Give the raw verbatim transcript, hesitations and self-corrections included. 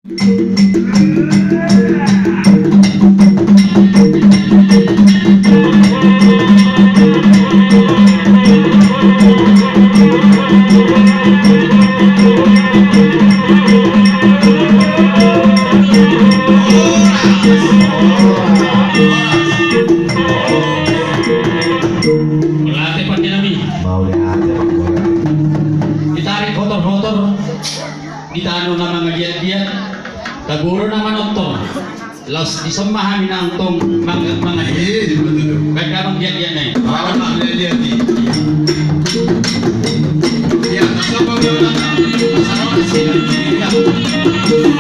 Mauliate, pande nami. Mauliate, pande nami. Ditarik hotor-hotor di tano na manggiat-giat, tagodo na manongtong. Laos dison ma hami nangtong mang-, mangaji. Iya, iya, betul. Baik, abang giat-giat nai. Abang giat-giat nai. Iya, tasabang dia, Bang. Tasabang dia. Iya. Iya.